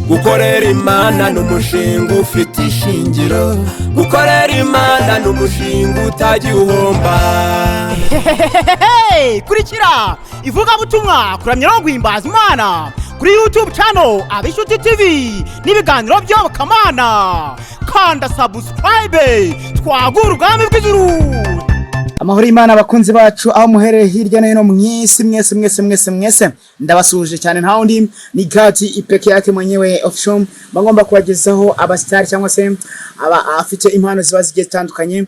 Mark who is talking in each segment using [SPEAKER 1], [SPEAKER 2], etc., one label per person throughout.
[SPEAKER 1] Gukorera Imana ni umushinga ufite ishingiro. Gukorera Imana ni umushinga utajya uhomba.
[SPEAKER 2] Hehehehe! Kurikira ivugabutumwa, kuramya no guhimbaza Imana kuri YouTube channel Abishuti TV n'ibiganiro by'Iyobokamana. Kanda subscribe, twagura ubwami bw'ijuru.
[SPEAKER 3] Amahoro y'Imana, abakunzi bacu aho muherereye hirya no hino mu isi, mwese mwese mwese mwese ndabasuhuje cyane. Nta wundi, ni Gati ipeke yake mwenyewe official. Bagomba kubagezaho abasitari cyangwa se aba afite impano ziba zigiye zitandukanye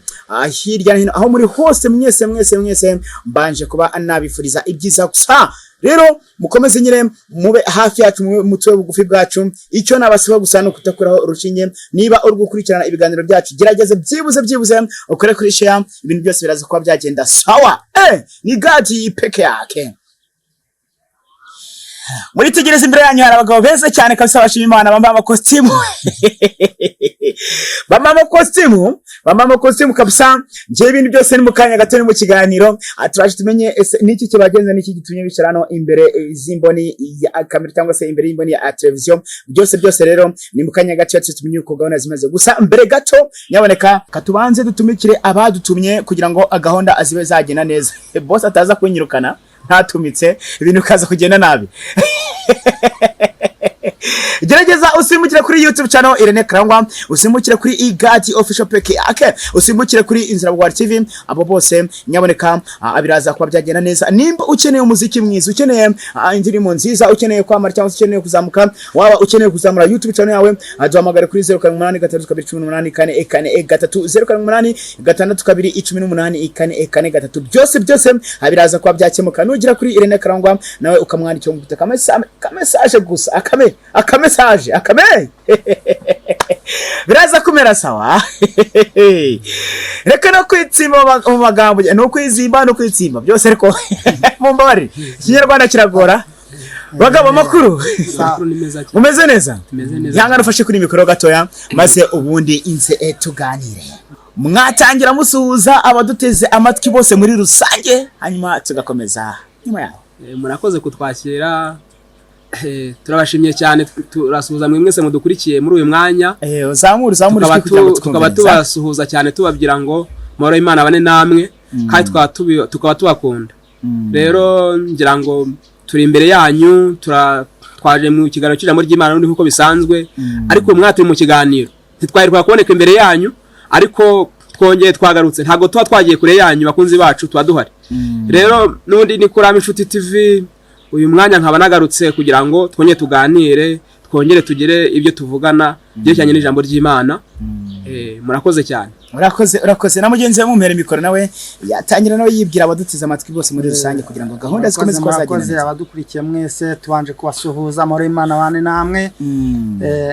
[SPEAKER 3] hirya no hino aho muri hose. Mwese mwese mwese mbanje kuba nabifuriza ibyiza gusa. Rero mukomeze nyine mube hafi yacu, mube mutwe bugufi bwacu. Icyo nabasaba gusa ni ukutakuraho urushinge. Niba uri gukurikirana ibiganiro byacu, gerageza byibuze byibuze ukore kuri share, ibintu byose biraza kuba byagenda sawa. Ni Gadi peke yake. Muri tegereza, imbere yanyu hari abagabo beza cyane kabisa bashima Imana, bambaye amakositimu, bambaye amakositimu, bambaye amakositimu kabisa. Njyewe ibintu byose ni mu kanya gato, ni mu kiganiro. Turaje tumenye ese niki kibagenza, niki gitumye bicara hano imbere z'imboni ya kamera cyangwa se imbere y'imboni ya televiziyo. Byose byose rero ni mu kanya gato tumenye uko gahunda zimeze. Gusa mbere gato, nyaboneka katubanze dutumikire abadutumye kugira ngo gahunda zibe zagenda neza, boss ataza kunyirukana ntatumitse, ibintu bikaza kugenda nabi. Gerageza usimbukire kuri YouTube channel Irene Karangwa, usimbukire kuri Igati Official Peke ake, usimbukire kuri Inzira Bwari TV. Abo bose nyaboneka biraza kuba byagenda neza. Nimba ukeneye umuziki mwiza, ukeneye indirimbo nziza, ukeneye kwamara cyangwa se ukeneye kuzamuka, waba ukeneye kuzamura YouTube channel yawe, duhamagare kuri 0783 218 443, 0786 218 443. Byose byose biraza kuba byakemuka. Nugira kuri Irene Karangwa nawe ukamwandikira mu ka message gusa, aka message akame, biraza kumera sawa. Reka no kwitsimba mu magambo, ni ukwizimba no kwitsimba byose, ariko mumbabarire, Ikinyarwanda kiragora. Bagabo, amakuru?
[SPEAKER 4] Amakuru ni meza cyane.
[SPEAKER 3] Mumeze neza?
[SPEAKER 4] Tumeze neza.
[SPEAKER 3] Ihangane ufashe kuri mikoro gatoya, maze ubundi inze tuganire. Mwatangira musuhuza abaduteze amatwi bose muri rusange, hanyuma tugakomeza nyuma yaho.
[SPEAKER 4] Murakoze kutwakira. Turabashimiye cyane. Turasuhuza mwe mwese mudukurikiye muri uyu mwanya.
[SPEAKER 3] Uzamure uzamure
[SPEAKER 4] Tukaba
[SPEAKER 3] ijwi kugira ngo
[SPEAKER 4] tukaba
[SPEAKER 3] twumve neza.
[SPEAKER 4] tubasuhuza cyane, tubabwira ngo amahoro y'Imana abane namwe, kandi tukaba tubakunda. Rero ngira ngo turi imbere yanyu, twaje mu kiganiro cy'ijambo ry'Imana n'ubundi nk'uko bisanzwe, ariko uyu mwanya turi mu kiganiro. Ntitwaheruka kuboneka imbere yanyu, ariko twongeye twagarutse. Ntabwo tuba twagiye kure yanyu, bakunzi bacu, tuba duhari. Rero n'ubundi ni kuri Inshuti TV. Uyu mwanya nkaba nagarutse kugira ngo twongere tuganire, twongere tugire ibyo tuvugana byerekeranye n'ijambo ry'Imana. Murakoze cyane.
[SPEAKER 3] Urakoze, urakoze. Na mugenzi we mumpera mikoro, nawe yatangira nawe yibwira abaduteze amatwi bose muri rusange kugira ngo gahunda zikomeze kuba zagenda
[SPEAKER 5] Murakoze.
[SPEAKER 3] neza.
[SPEAKER 5] Abadukurikiye mwese, tubanje kubasuhuza, amahoro y'Imana bane namwe.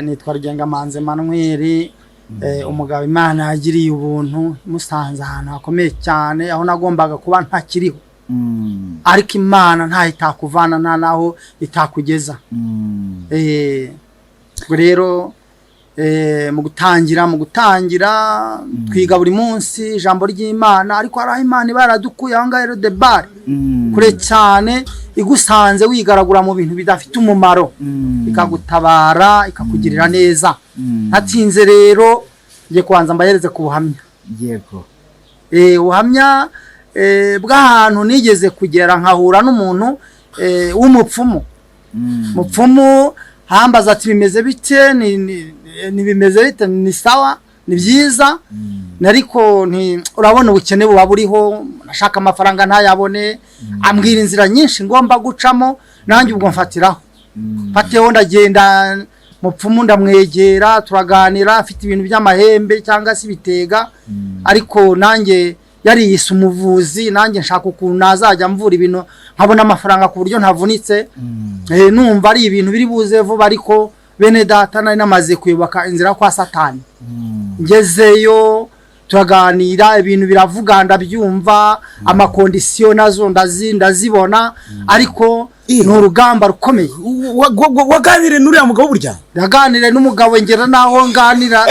[SPEAKER 5] Nitwa Rugengamanzi Emmanuel, umugabo Imana yagiriye ubuntu, musanze ahantu hakomeye cyane aho nagombaga kuba ntakiriho, ariko Imana ntaho itakuvana, nta naho itakugeza. Ubwo rero mu gutangira twiga buri munsi ijambo ry'Imana, ariko hari aho Imana iba yaradukuye aho ngaho debari kure cyane, igusanze wigaragura mu bintu bidafite umumaro, ikagutabara, ikakugirira neza. Ntatinze rero, ngiye kubanza mbahereze ku buhamya.
[SPEAKER 3] Yego.
[SPEAKER 5] Ubuhamya bw'ahantu nigeze kugera nkahura n'umuntu w'umupfumu. Mupfumu hambaza ati: "Bimeze bite?" Ni bimeze bite? Ni sawa, ni byiza. Ariko urabona ubukene buba buriho, ashaka amafaranga ntayabone. Ambwira inzira nyinshi ngomba gucamo, nanjye ubwo mfatiraho, mfateho, ndagenda. Mupfumu ndamwegera, turaganira, afite ibintu by'amahembe cyangwa se ibitega, ariko nanjye yariyise umuvuzi. Nanjye nshaka ukuntu nazajya mvura ibintu nkabona amafaranga ku buryo ntavunitse. Numva ari ibintu biri buze vuba, ariko bene data, nari namaze kuyoboka inzira kwa Satani. Ngezeyo turaganira, ibintu biravuga, ndabyumva, ama conditions nazo ndazibona, ariko ni urugamba rukomeye.
[SPEAKER 3] Waganiriye n'uriya mugabo burya?
[SPEAKER 5] Ndaganira n'umugabo, ngera naho nganira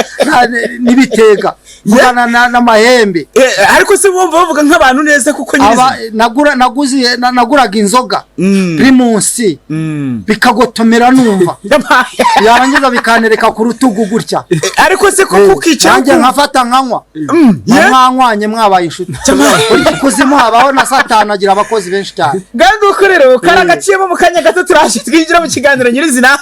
[SPEAKER 5] n'ibitega. Mvugana n'amahembe.
[SPEAKER 3] Ariko se bumva bavuga nk'abantu neza kuko
[SPEAKER 5] Aba
[SPEAKER 3] nyirizina?
[SPEAKER 5] Naguraga inzoga Primus, bikagotomera numva, yarangiza bikanereka ku rutugu gutya.
[SPEAKER 3] Ariko se koko ukicara
[SPEAKER 5] Nanjye nkafata nkanywa. Mwanywanye mwabaye inshuti. Burya ikuzimu habaho na Satani, agira abakozi benshi cyane.
[SPEAKER 3] Nguko rero kari agaciyemo. Mu kanya gato turaje twinjira mu kiganiro nyirizina.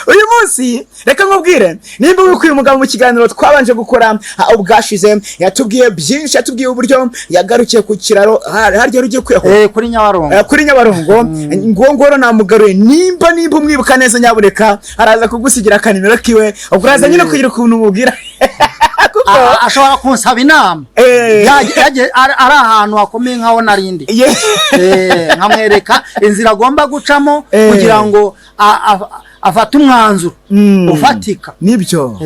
[SPEAKER 3] Uyu munsi reka nkubwire, nimba wikuye umugabo mu kiganiro twabanje gukora ubwashize, yatubwiye byinshi, yatubwiye uburyo yagarukiye ku kiraro harya rugiye kwiyahura.
[SPEAKER 5] Kuri Nyabarongo.
[SPEAKER 3] Kuri Nyabarongo. Ngo ngoro namugaruye. Nimba umwibuka neza, nyabuneka araza kugusigira akanimero kiwe, ubwo uraza nyine kugira ukuntu umubwira kuko
[SPEAKER 5] Ashobora kunsaba inama. Ari ahantu hakomeye nkaho narindi, nkamwereka inzira agomba gucamo kugira ngo afate umwanzuro ufatika.
[SPEAKER 3] Nibyo.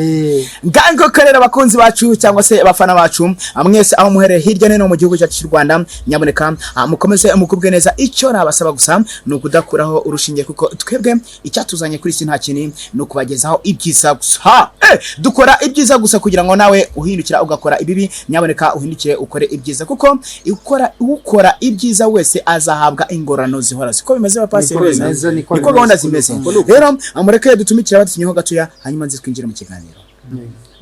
[SPEAKER 3] Ngango karera, abakunzi bacu cyangwa se abafana bacu, mwese aho muhereye hirya no hino mu gihugu cyacu cy'u Rwanda, nyaboneka mukomeze mukubwe neza. Icyo nabasaba gusa ni ukudakuraho urushinge, kuko twebwe icyatuzanye kuri isi nta kintu, ni ukubagezaho ibyiza gusa. Dukora ibyiza gusa kugira ngo nawe uhindukira ugakora ibibi, nyaboneka uhindukire ukore ibyiza, kuko ukora ibyiza wese azahabwa ingororano zihora. Siko bimeze, bapasiteri?
[SPEAKER 5] Niko bimeze, niko
[SPEAKER 3] Niko gahunda
[SPEAKER 5] bimeze.
[SPEAKER 3] zimeze. Rero mureke dutumikire abadutumyeho gatoya, hanyuma nzi twinjire mu kiganiro.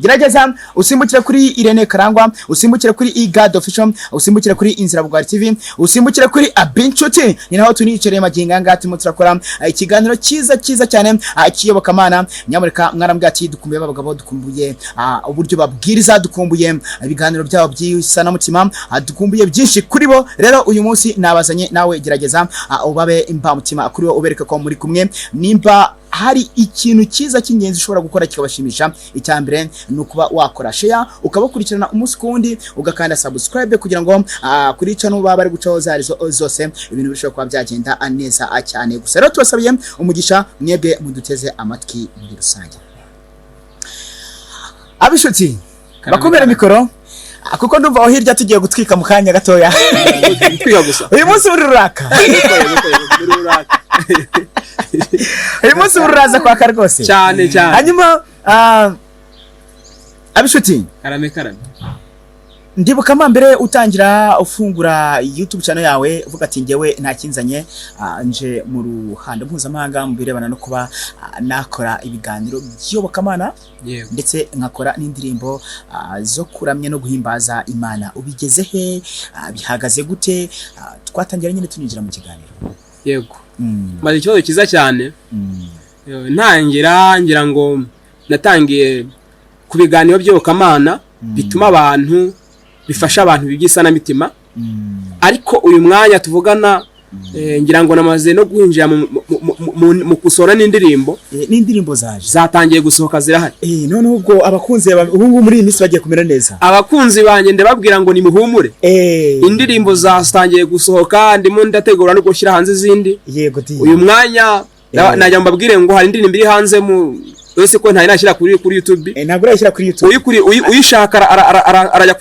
[SPEAKER 3] Gerageza usimbukire kuri Irene Karangwa, usimbukire kuri Igad Official, usimbukire kuri Inzira Bugari TV, usimbukire kuri Abincuti. Ni naho tuniyicareye magingo aya ngaya, turimo turakora ikiganiro cyiza cyiza cyane cy'iyobokamana. Nyamuneka mwarambwiye ati dukumbuye abagabo, dukumbuye uburyo babwiriza, dukumbuye ibiganiro byabo by'isanamutima, dukumbuye byinshi kuri bo. Rero uyu munsi nabazanye nawe, gerageza ubabe imbamutima kuri bo, ubereke ko muri kumwe. Nimba hari ikintu cyiza cy'ingenzi ushobora gukora kikabashimisha, icya mbere ni ukuba wakora share, ukabakurikirana umunsi ku wundi, ugakanda subscribe kugira ngo kuri channel baba bari gucaho zari zose, ibintu birushaho kuba byagenda neza cyane. Gusa rero tubasabiye umugisha mwebwe muduteze amatwi muri rusange. Abishuti bakomere mikoro, kuko ndumva aho hirya tugiye gutwika mu kanya gatoya.
[SPEAKER 4] Twiga gusa.
[SPEAKER 3] Uyu munsi buri ruraka. Uyu munsi buri ruraza kwaka rwose.
[SPEAKER 4] Cyane cyane.
[SPEAKER 3] Hanyuma abishuti.
[SPEAKER 4] Karame karame.
[SPEAKER 3] Ndibuka mbere utangira ufungura YouTube channel yawe uvuga ati ngewe nta kinzanye, nje mu ruhando mpuzamahanga mu birebana no kuba nakora ibiganiro by'iyobokamana, ndetse nkakora n'indirimbo zo kuramya no guhimbaza Imana. Ubigeze he? Bihagaze gute? Twatangira nyine tuninjira mu kiganiro.
[SPEAKER 4] Yego, maze ikibazo cyiza cyane. Ntangira ngira ngo natangiye ku biganiro by'iyobokamana bituma abantu, bifasha abantu by'isanamitima, ariko uyu mwanya tuvugana ngira ngo namaze no kwinjira mu gusohora n'indirimbo.
[SPEAKER 3] N'indirimbo zaje?
[SPEAKER 4] Zatangiye gusohoka, zirahari.
[SPEAKER 3] Noneho ubwo abakunzi ubu ngubu muri iyi minsi bagiye kumera neza.
[SPEAKER 4] Abakunzi banjye ndababwira ngo nimuhumure. Indirimbo zatangiye gusohoka, ndimo ndategura no gushyira hanze izindi.
[SPEAKER 3] Yego di.
[SPEAKER 4] Uyu mwanya najya mbabwire ngo hari indirimbo iri hanze mu uretse ko ntari nashyira kuri YouTube.
[SPEAKER 3] Ntabwo urayishyira kuri YouTube.
[SPEAKER 4] Uyishaka arajya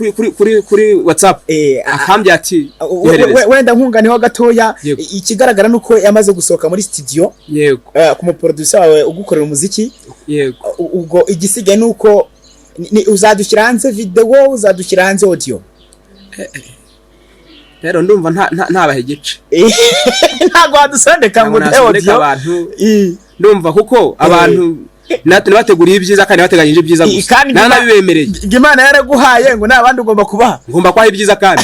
[SPEAKER 4] kuri WhatsApp akambya ati yoherereze.
[SPEAKER 3] Wenda nkunganiho gatoya.
[SPEAKER 4] Yego.
[SPEAKER 3] Ikigaragara ni uko yamaze gusohoka muri studio ku muproducer wawe ugukorera umuziki.
[SPEAKER 4] Yego.
[SPEAKER 3] Ubwo igisigaye ni uko uzadushyira hanze video, uzadushyira hanze audio?
[SPEAKER 4] Rero ndumva ntabaha igice.
[SPEAKER 3] Ntabwo wadusondeka ngo
[SPEAKER 4] Ntabwo
[SPEAKER 3] uduhe
[SPEAKER 4] nasondeka
[SPEAKER 3] audio?
[SPEAKER 4] abantu. Ndumva kuko abantu natwe nabateguriye ibyiza kandi nabateganyije ibyiza gusa.
[SPEAKER 3] Kandi
[SPEAKER 4] Nanabibemereye.
[SPEAKER 3] Ngo Imana yaraguhaye, ngo nta bandi ugomba kubaha.
[SPEAKER 4] Ngomba kubaha ibyiza kandi.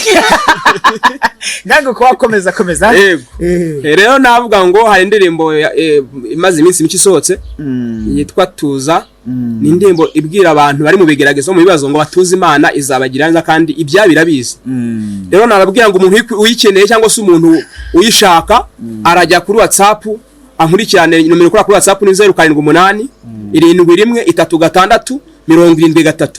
[SPEAKER 3] Ngango ko wakomeza komeza.
[SPEAKER 4] Yego. Rero navuga ngo hari indirimbo imaze iminsi mike isohotse yitwa Tuza. Ni indirimbo ibwira abantu bari mu bigeragezo, mu bibazo, ngo batuze, Imana izabagira neza kandi ibyabo irabizi. Rero nababwira ngo umuntu uyikeneye cyangwa se umuntu uyishaka arajya kuri WhatsApp ankurikirane. Nomero ikora kuri WhatsApp ni 0787136773.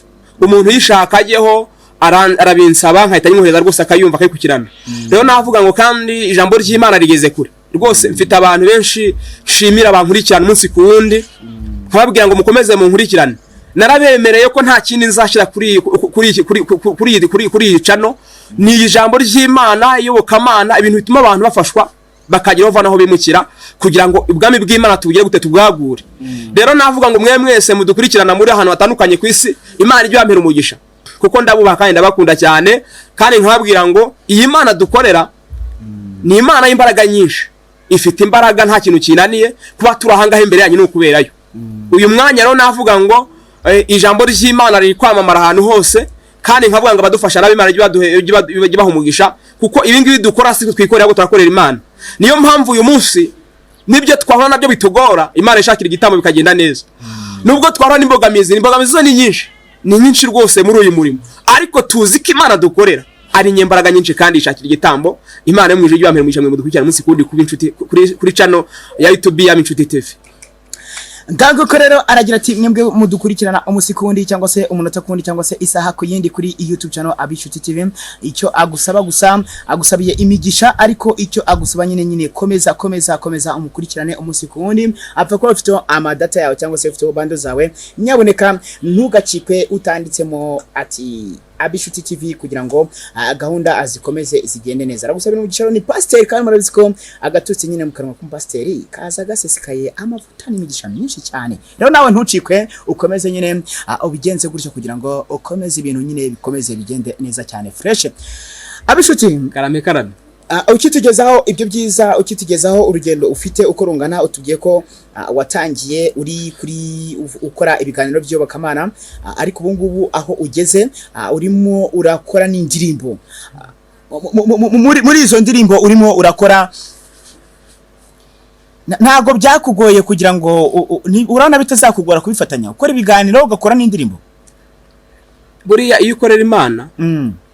[SPEAKER 4] Umuntu uyishaka ajyeho arabinsaba nkahita nyimwohereza rwose, akayumva, akayikurikirana. Rero navuga ngo kandi ijambo ry'Imana rigeze kure rwose. Mfite abantu benshi nshimira bankurikirana umunsi ku wundi, nkababwira ngo mukomeze munkurikirane. Narabemereye ko nta kindi nzashyira kuri iyi channel, ni ijambo ry'Imana, iyobokamana, ibintu bituma abantu bafashwa. bakagira aho naho bimukira, kugira ngo ubwami bw'Imana tubugire gute, tubwagure. Rero navuga ngo mwe mwese mudukurikirana muri ahantu hatandukanye ku isi, Imana ijye ibampera umugisha, kuko ndabubaha kandi ndabakunda cyane. Kandi nkababwira ngo iyi Mana dukorera ni Imana y'imbaraga nyinshi, ifite imbaraga, nta kintu kinaniye. Kuba turi ahangaha imbere yanyu ni ukuberayo. Uyu mwanya rero navuga ngo ijambo ry'Imana riri kwamamara ahantu hose. Kandi nkavuga ngo abadufasha nabo Imana ijye ibaha umugisha, kuko ibi ngibi dukora si twe twikorera, ahubwo turakorera Imana. Niyo mpamvu uyu munsi nibyo twahura nabyo bitugora, Imana ishakira igitambo bikagenda neza. Nubwo twahura n'imbogamizi, imbogamizi zo ni nyinshi, ni nyinshi rwose muri uyu murimo, ariko tuzi ko Imana dukorera ari inyembaraga nyinshi kandi ishakira igitambo. Imana yo mu ijuru ijye umugisha mwe mudukurikirana umunsi kundi kuba inshuti kuri channel ya YouTube ya Inshuti TV.
[SPEAKER 3] Ngago rero aragira ati: "Mwebwe mudukurikirana umunsi ku wundi, cyangwa se umunota ku wundi, cyangwa se isaha ku yindi kuri YouTube channel Abishuti TV." Icyo agusaba gusa, agusabiye imigisha, ariko icyo agusaba nyine komeza, komeza, komeza umukurikirane umunsi ku wundi. Apfa kuba ufite amadata yawe cyangwa se ufite bundle zawe, nyaboneka ntugacikwe utanditsemo ati Abishuti TV, kugira ngo gahunda azikomeze zigende neza. Aragusabira umugisha. Ni pasiteri, kandi murabizi ko agatutsi nyine mu kanwa k'umupasiteri kaza gasesekaye amavuta n'imigisha myinshi cyane. Rero nawe ntucikwe, ukomeze nyine ubigenze gutyo kugira ngo ukomeze ibintu nyine bikomeze bigende neza cyane, fresh. Abishuti.
[SPEAKER 4] Karame, karame.
[SPEAKER 3] Ukitugezaho ibyo byiza, ukitugezaho urugendo ufite uko rungana, utubwiye ko watangiye uri kuri ukora ibiganiro by'iyobokamana, ariko ubu ngubu aho ugeze urimo urakora n'indirimbo. Muri izo ndirimbo urimo urakora, ntabwo byakugoye kugira ngo urabona bitazakugora kubifatanya, ukora ibiganiro ugakora n'indirimbo?
[SPEAKER 4] Buriya iyo ukorera Imana,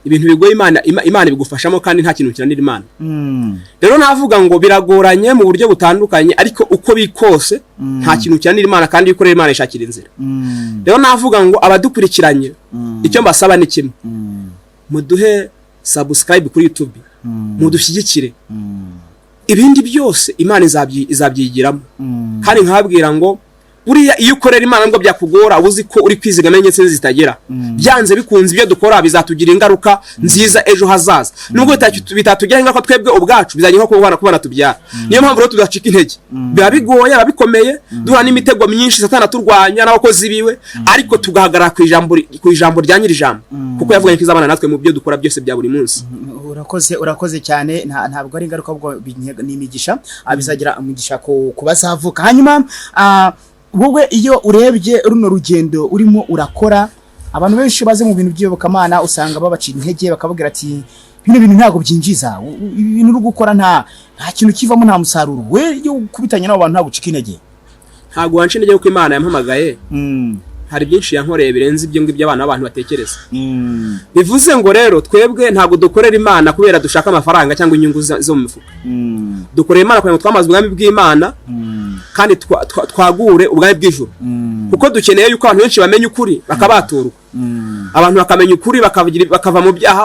[SPEAKER 4] ibintu bigoye Imana, Imana ibigufashamo, kandi nta kintu kinanira Imana. Rero navuga ngo biragoranye mu buryo butandukanye, ariko uko biri kose nta kintu kinanira Imana, kandi iyo ukorera Imana ishakira inzira. Rero navuga ngo abadukurikiranye, icyo mbasaba ni kimwe: muduhe subscribe kuri YouTube, mudushyigikire, ibindi byose Imana izabyigiramo. Kandi nkababwira ngo buriya iyo ukorera Imana, nubwo byakugora, uba uzi ko uri kwizigama inyenyeri zitagera. Byanze bikunze ibyo dukora bizatugira ingaruka nziza ejo hazaza. Nubwo bitatugiraho ingaruka twebwe ubwacu, bizagira ingaruka ku bana tubyara. Niyo mpamvu rero tudacika intege. Biba bigoye, biba bikomeye, duhura n'imitego myinshi, Satani aturwanya n'abakozi biwe, ariko tugahagarara ku ijambo rya nyiri ijambo, kuko yavuganye ko izabana natwe mu byo dukora byose bya buri munsi.
[SPEAKER 3] Urakoze, urakoze cyane. Ntabwo ari ingaruka, ahubwo ni imigisha. Bizagira umugisha ku bazavuka. Hanyuma wowe iyo urebye runo rugendo urimo urakora, abantu benshi baze mu bintu by'iyobokamana usanga babacira intege, bakababwira ati: "Bino bintu ntabwo byinjiza, ibi bintu uri gukora nta kintu kivamo, nta musaruro." We iyo ukubitanye n'abo bantu ntabwo ucika intege?
[SPEAKER 4] Ntabwo wanca intege, kuko Imana yampamagaye hari byinshi yankoreye birenze ibyo ngibyo abana b'abantu batekereza. Bivuze ngo rero twebwe ntabwo dukorera Imana kubera dushaka amafaranga cyangwa inyungu zo mu mifuka. Dukorera Imana kugira ngo twamaze ubwami bw'Imana, kandi twagure ubwami bw'ijuru, kuko dukeneye yuko abantu benshi bamenya ukuri bakabaturwa, abantu bakamenya ukuri, bakava mu byaha,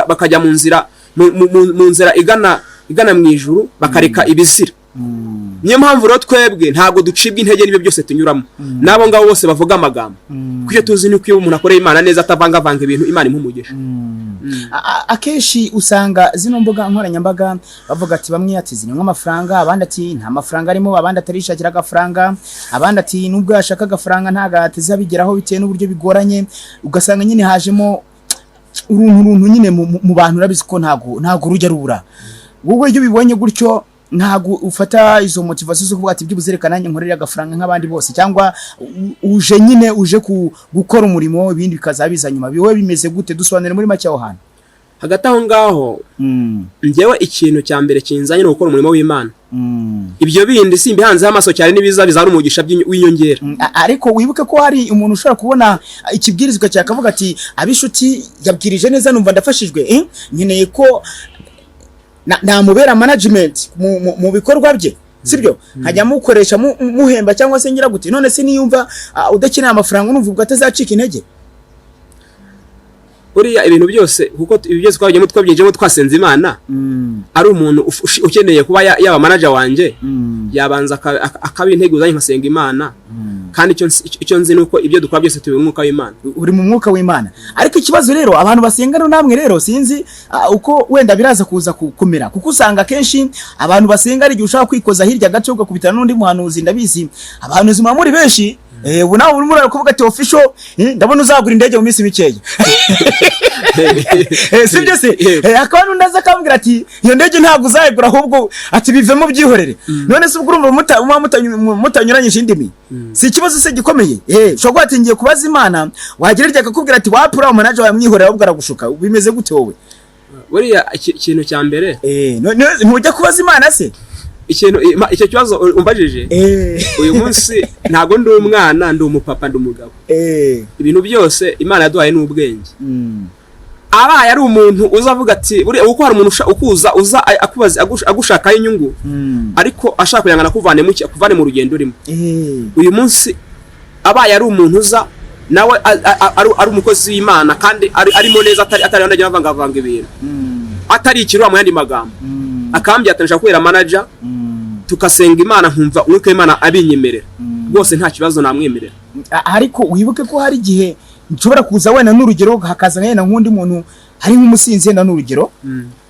[SPEAKER 4] bakajya mu nzira mu nzira igana mu ijuru, bakareka ibizira. Niyo mpamvu rero twebwe ntabwo ducibwa intege n'ibyo byose tunyuramo, n'abo ngabo bose bavuga amagambo, kuko icyo tuzi ni uko iyo umuntu akoreye Imana neza, atavangavanga ibintu, Imana imuha umugisha.
[SPEAKER 3] Akenshi usanga zino mbuga nkoranyambaga bavuga ati, bamwe ati zirimo amafaranga, abandi ati nta mafaranga arimo, abandi atarishakira agafaranga, abandi ati nubwo yashaka agafaranga ntabwo ateze abigeraho bitewe n'uburyo bigoranye. Ugasanga nyine hajemo uruntu runtu nyine mu bantu. Urabizi ko ntabwo rujya rubura. Wowe iyo ubibonye gutyo, ntabwo ufata izo motivation zo kuvuga ati: "Byibuze reka nanjye nkorere agafaranga nk'abandi bose"? Cyangwa uje nyine uje gukora umurimo, ibindi bikaza biza nyuma? Wowe bimeze gute? Dusobanure muri make aho hantu.
[SPEAKER 4] Hagati aho ngaho, njyewe ikintu cya mbere kinzanye ni ugukora umurimo w'Imana. Ibyo bindi simbihanzeho amaso cyane, n'ibiza bizana umugisha w'inyongera.
[SPEAKER 3] Ariko wibuke ko hari umuntu ushobora kubona ikibwirizwa cyawe akavuga ati: "Abishuti yabwirije neza, numva ndafashijwe, nkeneye ko namubera management mu bikorwa bye, sibyo? Nkajya mukoresha, muhemba cyangwa se ngira gute." None se niyumva udakeneye amafaranga, unumva ubwo atazacika intege?
[SPEAKER 4] Buriya ibintu byose, kuko ibi byose twabigiyemo, twabyinjiyemo twasenze Imana. Ari umuntu ukeneye kuba yaba manager wanjye, yabanza akabinteguza, nkasenga Imana. Kandi icyo nzi ni uko ibyo dukora byose tubiri umwuka w'Imana.
[SPEAKER 3] Uri mu mwuka w'Imana, ariko ikibazo rero abantu basengana namwe rero sinzi uko wenda biraza kuza kumera, kuko usanga akenshi abantu basenga ari igihe ushaka kwikoza hirya gato ugakubitana n'undi muhanuzi. Ndabizi abahanuzi muba muri benshi. Ubu nawe urimo urakuvuga ati official, ndabona uzagura indege mu minsi mikeya. Si byo se?
[SPEAKER 4] Yego.
[SPEAKER 3] Hakaba n'undi aza akambwira ati iyo ndege ntabwo uzayigura, ahubwo ati bivemo byihorere. None se ubwo urumva muba mutanyuranyije indimi, si ikibazo se gikomeye? Ushobora kuba ati ngiye kubaza Imana, wagira irya akakubwira ati wapi, uriya manager wamwihorera, ahubwo aragushuka. Bimeze gute wowe?
[SPEAKER 4] Buriya ikintu cya mbere,
[SPEAKER 3] Ntujya kubaza Imana se?
[SPEAKER 4] Ikintu icyo kibazo umbajije, uyu munsi ntabwo ndi umwana, ndi umupapa, ndi umugabo. Ibintu byose Imana yaduhaye ni ubwenge. Abaye ari umuntu uza avuga ati buriya uko hari umuntu ukuza uza akubaza agushakaho inyungu, ariko ashaka kugira ngo anakuvanemo iki, akuvane mu rugendo urimo. Uyu munsi abaye ari umuntu uza nawe ari umukozi w'Imana kandi arimo neza, atari ajya avangavanga ibintu, atari ikirura mu yandi magambo, akambwira ati ndashaka kubera manager, tukasenga Imana, nkumva umwuka w'Imana abinyemerera, rwose nta kibazo namwemerera.
[SPEAKER 3] Ariko wibuke ko hari igihe nshobora kuza wenda n'urugero hakaza wenda nk'undi muntu ari nk'umusinzi wenda n'urugero,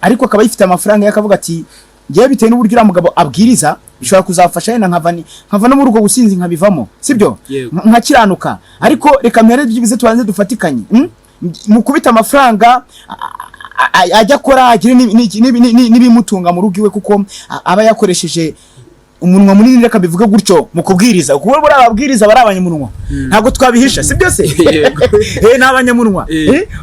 [SPEAKER 3] ariko akaba yifite amafaranga ye, akavuga ati ngewe bitewe n'uburyo uriya mugabo abwiriza bishobora kuzafasha wenda nkava no muri ubwo businzi nkabivamo, sibyo?
[SPEAKER 4] Yego.
[SPEAKER 3] Nkakiranuka, ariko reka mbere byibuze tubanze dufatikanye, Mukubita amafaranga ajya akora agire n'ibimutunga mu rugo iwe, kuko aba yakoresheje umunwa munini, reka bivuge gutyo, mu kubwiriza, kuko buriya ababwiriza bari abanyamunwa, ntabwo twabihisha, si byo se?
[SPEAKER 4] Yego.
[SPEAKER 3] Ni abanyamunwa.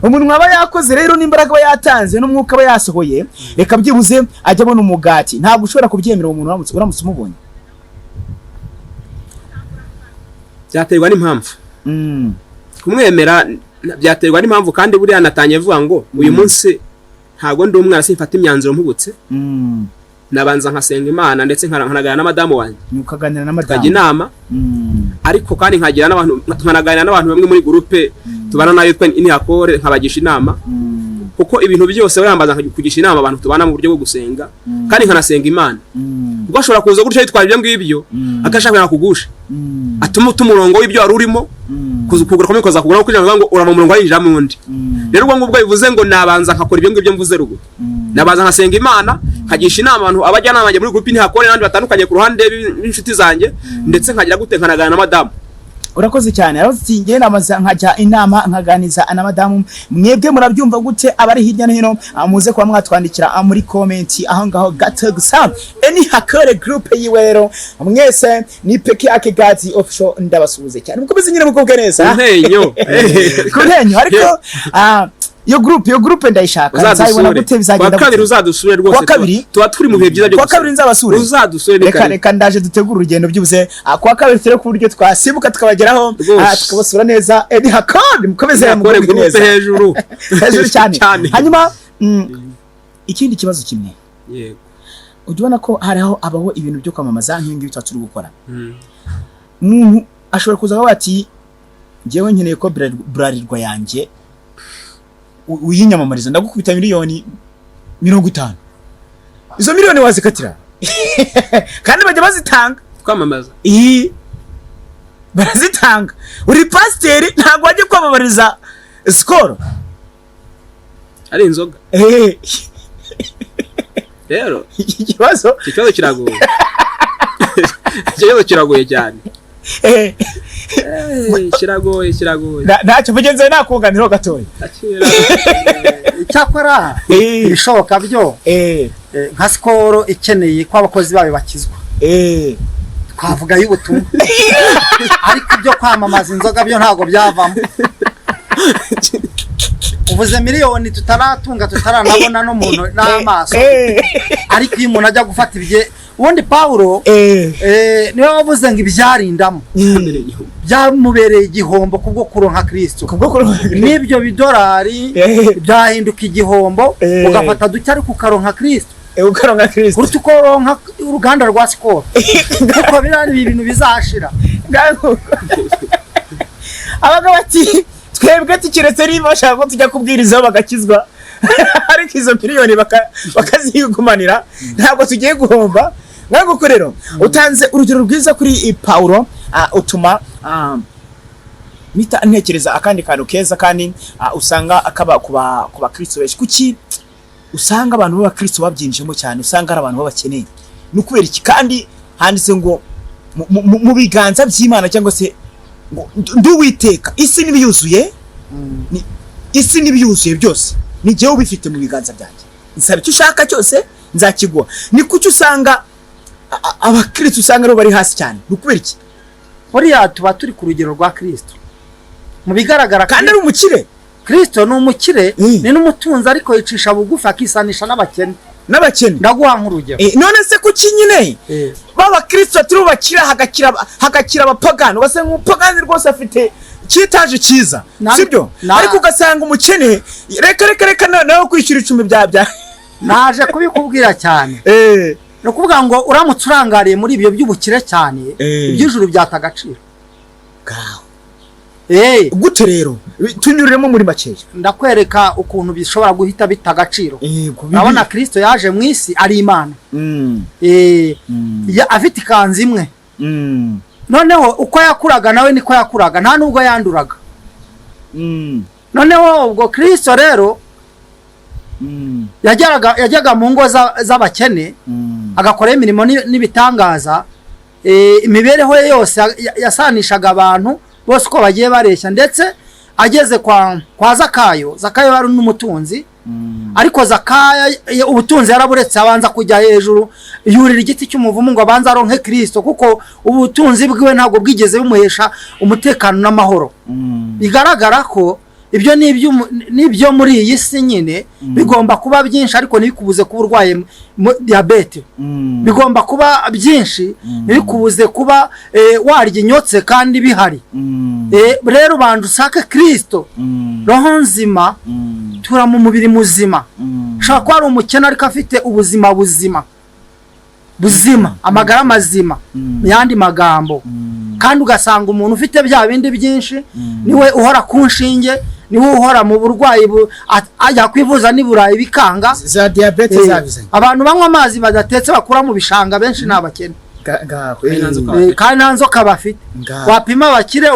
[SPEAKER 3] Umunwa aba yakoze rero n'imbaraga aba yatanze n'umwuka aba yasohoye, reka byibuze ajya abona umugati. Ntabwo ushobora kubyemera uwo muntu uramutse umubonye?
[SPEAKER 4] Byaterwa n'impamvu. Kumwemera byaterwa n'impamvu, kandi buriya natangiye avuga ngo uyu munsi ntabwo ndi umwana, simfata imyanzuro mpubutse. Nabanza nkasenga Imana ndetse nkanaganira na madamu wanjye.
[SPEAKER 3] Ni ukaganira na
[SPEAKER 4] tukajya
[SPEAKER 3] madamu.
[SPEAKER 4] Inama. Ariko kandi nkagira n'abantu, nkanaganira n'abantu bamwe muri groupe tubana nayo yitwa Inihakore, nkabagisha inama, kuko ibintu byose barambaza kugisha inama abantu tubana mu buryo bwo gusenga, kandi nkanasenga Imana, kuko ashobora kuza gutyo yitwara ibyo ngibyo, akashaka kugira ngo akugushe, atuma uta umurongo w'ibyo wari urimo, kugura kumwe kuza kugura kugira ngo urava mu murongo winjira mu wundi. Rero ubwo ngubwo bivuze ngo nabanza nkakora ibyo ngibyo mvuze ruguru, nabanza nkasenga Imana, nkagisha inama abantu, abajyanama banjye muri groupe Ntihakore n'abandi batandukanye ku ruhande b'inshuti zanjye, ndetse nkagira gute, nkanaganira na madamu.
[SPEAKER 3] Urakoze cyane. Aravuze ati njye namaze nkajya inama nkaganiza na madamu. Mwebwe murabyumva gute abari hirya no hino? Muze kuba mwatwandikira muri comment aho ngaho gato gusa. Eni Hakore group yiwe rero mwese ni peke yake Gazi Official, ndabasuhuze cyane, mukomeze nyine mukobwe neza.
[SPEAKER 4] Ntenyo.
[SPEAKER 3] Ku ntenyo, ariko iyo groupe ndayishaka, nzayibona
[SPEAKER 4] Uzadusure.
[SPEAKER 3] gute? Bizagenda
[SPEAKER 4] Kuwa kabiri
[SPEAKER 3] gute?
[SPEAKER 4] uzadusure rwose.
[SPEAKER 3] Kuwa kabiri?
[SPEAKER 4] Tuba turi mu bihe byiza byo
[SPEAKER 3] Kuwa kabiri nzabasure.
[SPEAKER 4] Uzadusure, ni
[SPEAKER 3] Reka
[SPEAKER 4] karibu.
[SPEAKER 3] reka ndaje dutegure urugendo byibuze. Kuwa kabiri turebe ku buryo twasimbuka tukabageraho.
[SPEAKER 4] Rwose.
[SPEAKER 3] Tukabasura neza. Eni Hakore mukomeze
[SPEAKER 4] Ntihakore
[SPEAKER 3] mugubwe
[SPEAKER 4] groupe
[SPEAKER 3] neza.
[SPEAKER 4] hejuru.
[SPEAKER 3] Hejuru cyane.
[SPEAKER 4] Cyane.
[SPEAKER 3] Hanyuma ikindi kibazo kimwe,
[SPEAKER 4] Yego.
[SPEAKER 3] ujya ubona ko hariho abaho ibintu byo kwamamaza nk'ibi ngibi tuba turi gukora. Umuntu ashobora kuza akavuga ati njyewe nkeneye ko Bralirwa yanjye uyinyamamariza, ndagukubita miliyoni 50. Izo miliyoni wazikatira? Kandi bajya bazitanga.
[SPEAKER 4] Kwamamaza?
[SPEAKER 3] Iyi barazitanga. Uri pasiteri, ntabwo wajya kwamamariza Skol?
[SPEAKER 4] Ari inzoga? Rero
[SPEAKER 3] Iki kibazo
[SPEAKER 4] iki kibazo kiragoye, iki kibazo kiragoye cyane. Kiragoye, kiragoye.
[SPEAKER 3] Ntacyo mugenzi we nakunganiraho gatoya.
[SPEAKER 5] Icyakora ibishoboka byo, nka Skol ikeneye ko abakozi bayo bakizwa, twavuga y'ubutumwa, ariko ibyo kwamamaza inzoga byo ntabwo byavamo. Uvuze miliyoni tutaratunga, tutaranabona n'umuntu n'amaso, ariko iyo umuntu ajya gufata ibye, ubundi Pawulo niwe wavuze ngo ibyarindamo byamubereye igihombo kubwo kuronka Kristo.
[SPEAKER 3] Kubwo
[SPEAKER 5] N'ibyo bidolari byahinduka igihombo, ugafata duke ariko ukaronka Kristo,
[SPEAKER 3] ukaronka Kristo,
[SPEAKER 5] kuruta uko uronka uruganda rwa Skol, kuko biriya ni ibintu bizashira.
[SPEAKER 3] Abagabo ati twebwe tukiretse niba bashaka ko tujya kubwirizaho bagakizwa, ariko izo miliyoni bakazigumanira, ntabwo tugiye guhomba. Ntabwo rero utanze urugero rwiza kuri Pawulo, utuma mpita ntekereza akandi kantu keza kandi usanga kaba ku bakristo benshi. Kuki usanga abantu b'abakristo babyinjiyemo cyane, usanga ari abantu b'abakene? Ni ukubera iki? Kandi handitse ngo mu biganza by'Imana, cyangwa se ngo nduwiteka isi n'ibiyuzuye, isi n'ibiyuzuye byose ni jyewe ubifite mu biganza byanjye, nsaba icyo ushaka cyose nzakiguha. Ni kuki usanga abakristo usanga aribo bari hasi cyane? Ni ukubera iki?
[SPEAKER 5] Buriya tuba turi ku rugero rwa Kristo mu bigaragara.
[SPEAKER 3] Kandi ari umukire.
[SPEAKER 5] Kristo ni umukire, ni n'umutunzi, ariko yicisha bugufi akisanisha n'abakene.
[SPEAKER 3] N'abakene.
[SPEAKER 5] Ndaguha nk'urugero.
[SPEAKER 3] None se kuki nyine b'abakristo turi bakira, hagakira abapagani, ugasanga umupagani rwose afite cyitaje cyiza, sibyo? Ariko ugasanga umukene, reka reka reka, nawe kwishyura icumbi bya
[SPEAKER 5] Naje kubikubwira cyane. Ni ukuvuga ngo uramutse urangariye muri ibyo by'ubukire cyane, iby'ijuru byata agaciro.
[SPEAKER 3] Ngaho. Gute rero? Tunyuriremo muri makeya.
[SPEAKER 5] Ndakwereka ukuntu bishobora guhita bita agaciro. Urabona, Kristo yaje mu isi ari Imana, afite ikanzu imwe. Noneho uko yakuraga nawe niko yakuraga, nta nubwo yanduraga. Noneho ubwo Kristo rero yajyaga mu ngo z'abakene, agakoraho imirimo n'ibitangaza. Imibereho ye yose yasanishaga abantu bose uko bagiye bareshya. Ndetse ageze kwa Zakayo, Zakayo yari n'umutunzi, ariko Zakayo ubutunzi yaraburetse, abanza kujya hejuru, yurira igiti cy'umuvumu ngo abanze aronke Kirisito, kuko ubutunzi bwiwe ntabwo bwigeze bumuhesha umutekano n'amahoro. Bigaragara ko ibyo ni ibyo muri iyi si nyine bigomba kuba byinshi, ariko ntibikubuze kuba urwaye diyabete. Bigomba kuba byinshi, ntibikubuze kuba warya inyotse kandi bihari. Rero banza usake Kirisito, roho nzima, tura mu mubiri muzima. Ushobora kuba ari umukene ariko afite ubuzima buzima buzima, amagara mazima mu yandi magambo. Kandi ugasanga umuntu ufite bya bindi byinshi niwe uhora ku nshinge, niwe uhora mu burwayi, ajya kwivuza n'i Burayi bikanga.
[SPEAKER 3] Za diyabete zabizanye.
[SPEAKER 5] Abantu banywa amazi badatetse bakura mu bishanga benshi ni abakene.
[SPEAKER 3] Ngaho.
[SPEAKER 4] Kandi nta nzoka
[SPEAKER 5] Kandi nta nzoka bafite.
[SPEAKER 3] Ngaho.
[SPEAKER 5] Wapima abakire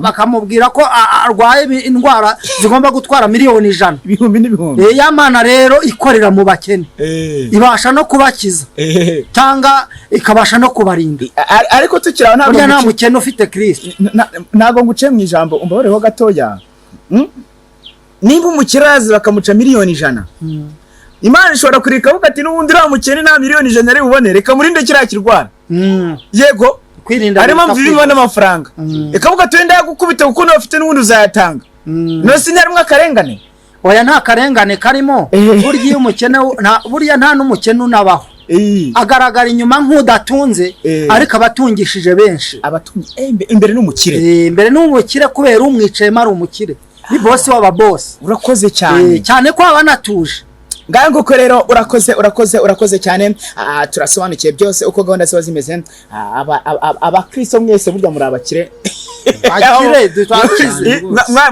[SPEAKER 5] bakamubwira ko arwaye indwara zigomba gutwara miliyoni 100.
[SPEAKER 3] Ibihumbi n'ibihumbi.
[SPEAKER 5] Ya Mana rero ikorera mu bakene ibasha no kubakiza cyangwa ikabasha no kubarinda.
[SPEAKER 3] Ariko tukiri aho, ntabwo
[SPEAKER 5] Burya nta
[SPEAKER 3] nguce-
[SPEAKER 5] mukene ufite Kirisito.
[SPEAKER 3] Ntabwo nguciye mu ijambo, umbabareho gatoya. Nimba umukire araza bakamuca miliyoni 100, Imana ishobora kureka avuga ati n'ubundi uriya mukene nta miliyoni 100 ari bubone, reka murinde kiriya kirwara. Yego.
[SPEAKER 5] Kwirinda
[SPEAKER 3] harimo
[SPEAKER 5] biruta
[SPEAKER 3] birimo
[SPEAKER 5] kwivuza.
[SPEAKER 3] n'amafaranga. Ikavuga ati wenda yagukubita kuko nawe ufite n'ubundi uzayatanga. No si harimo akarengane?
[SPEAKER 5] Oya, nta karengane karimo. Burya iyo umukene burya nta n'umukene unabaho, agaragara inyuma nk'udatunze, ariko aba atungishije benshi.
[SPEAKER 3] Abatunzi imbere n'umukire.
[SPEAKER 5] Mbere ni umukire kubera umwicayemo ari umukire, ni bosi w'ababosi.
[SPEAKER 3] Urakoze cyane.
[SPEAKER 5] Cyane ko aba anatuje.
[SPEAKER 3] Ngaho nguko rero, urakoze, urakoze, urakoze cyane. Turasobanukiwe byose uko gahunda ziba zimeze. Abakristo mwese burya muri abakire.
[SPEAKER 5] Bakire, twakize.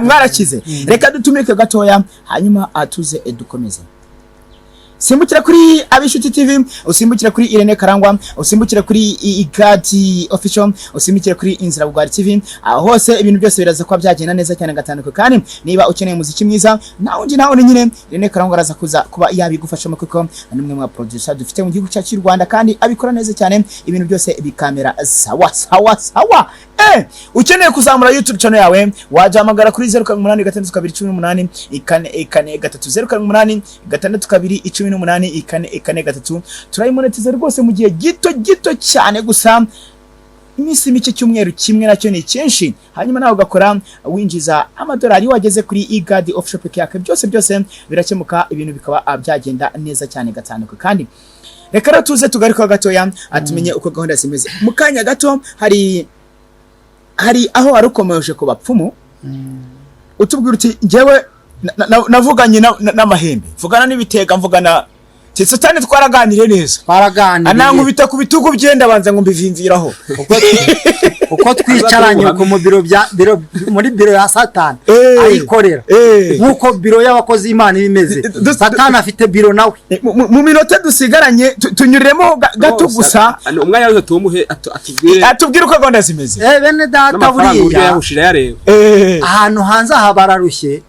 [SPEAKER 3] Mwarakize. Reka dutumike gatoya, hanyuma tuze dukomeze. Simbukira kuri Abishuti TV, usimbukira kuri Irene Karangwa, usimbukira kuri Igadi Official, usimbukira kuri Inzira Bugwari TV. Aho hose ibintu byose biraza kuba byagenda neza cyane gatandukanye. Kandi niba ukeneye umuziki mwiza, nta wundi nawe nyine, Irene Karangwa araza kuza kuba yabigufashamo, kuko ni umwe mu ba producer dufite mu gihugu cyacu cy'u Rwanda, kandi abikora neza cyane, ibintu byose bikamera sawa sawa sawa. Ukeneye kuzamura YouTube channel yawe, wajahamagara kuri 0786 218 4 4 3, 0786 218 4 4 3. Turayimonetiza rwose mu gihe gito gito cyane gusa, iminsi mike, cyumweru kimwe nacyo ni cyinshi. Hanyuma nawe ugakora winjiza amadolari. Wageze kuri Igadi Official peke yake, byose byose birakemuka, ibintu bikaba byagenda neza cyane gatandukanye. Kandi reka rero tuze tugaruke gatoya, tumenye uko gahunda zimeze mu kanya gato. Hari aho wari ukomeje ku bapfumu, utubwira uti njyewe navuganye n'amahembe, mvugana n'ibitega, mvugana Ti Satani twaraganiriye neza,
[SPEAKER 5] Twaraganiriye.
[SPEAKER 3] anankubita ku bitugu bye, ndabanza ngo mbivimviraho.
[SPEAKER 5] Uko twicaranye ku mu biro bya biro, muri biro ya Satani ayikorera, nk'uko biro y'abakozi y'Imana iba imeze. Satani afite biro nawe.
[SPEAKER 3] Mu minota dusigaranye tunyuriremo gato gusa.
[SPEAKER 4] Umwanya wose tuwumuhe, atubwire.
[SPEAKER 3] Atubwire uko gahunda zimeze.
[SPEAKER 5] Bene data,
[SPEAKER 4] n'amafaranga uburyo
[SPEAKER 5] buriya
[SPEAKER 4] yahushije ayareba.
[SPEAKER 5] Ahantu hanze aha bararushye.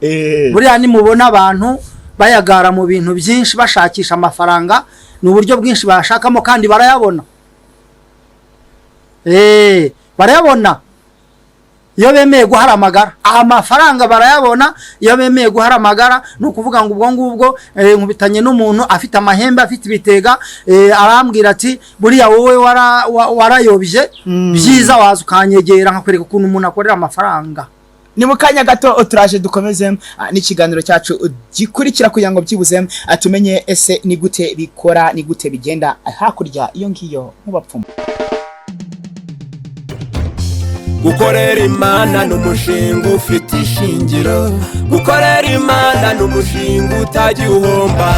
[SPEAKER 5] Buriya nimubona abantu bayagara mu bintu byinshi bashakisha amafaranga, ni uburyo bwinshi bayashakamo kandi barayabona. Barayabona iyo bemeye guhara amagara. Amafaranga barayabona iyo bemeye guhara amagara. Ni ukuvuga ngo ubwo ngubwo nkubitanye n'umuntu afite amahembe, afite ibitega, arambwira ati: "Buriya wowe warayobye, byiza waza ukanyegera nkakwereka ukuntu umuntu akorera amafaranga."
[SPEAKER 3] Ni mu kanya gato turaje dukomeze n'ikiganiro cyacu gikurikira kugira ngo byibuze tumenye ese ni gute bikora, ni gute bigenda hakurya iyo ngiyo mu bapfumu.
[SPEAKER 1] Gukorera Imana ni umushinga ufite ishingiro. Gukorera Imana ni umushinga utagiye uhomba.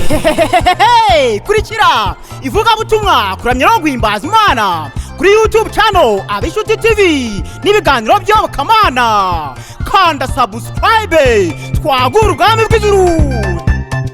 [SPEAKER 2] Hehehe, kurikira ivugabutumwa, kuramya no guhimbaza Imana kuri YouTube channel Abishuti TV n'ibiganiro by'Iyobokamana. Kanda subscribe, twagura ubwami bw'ijuru.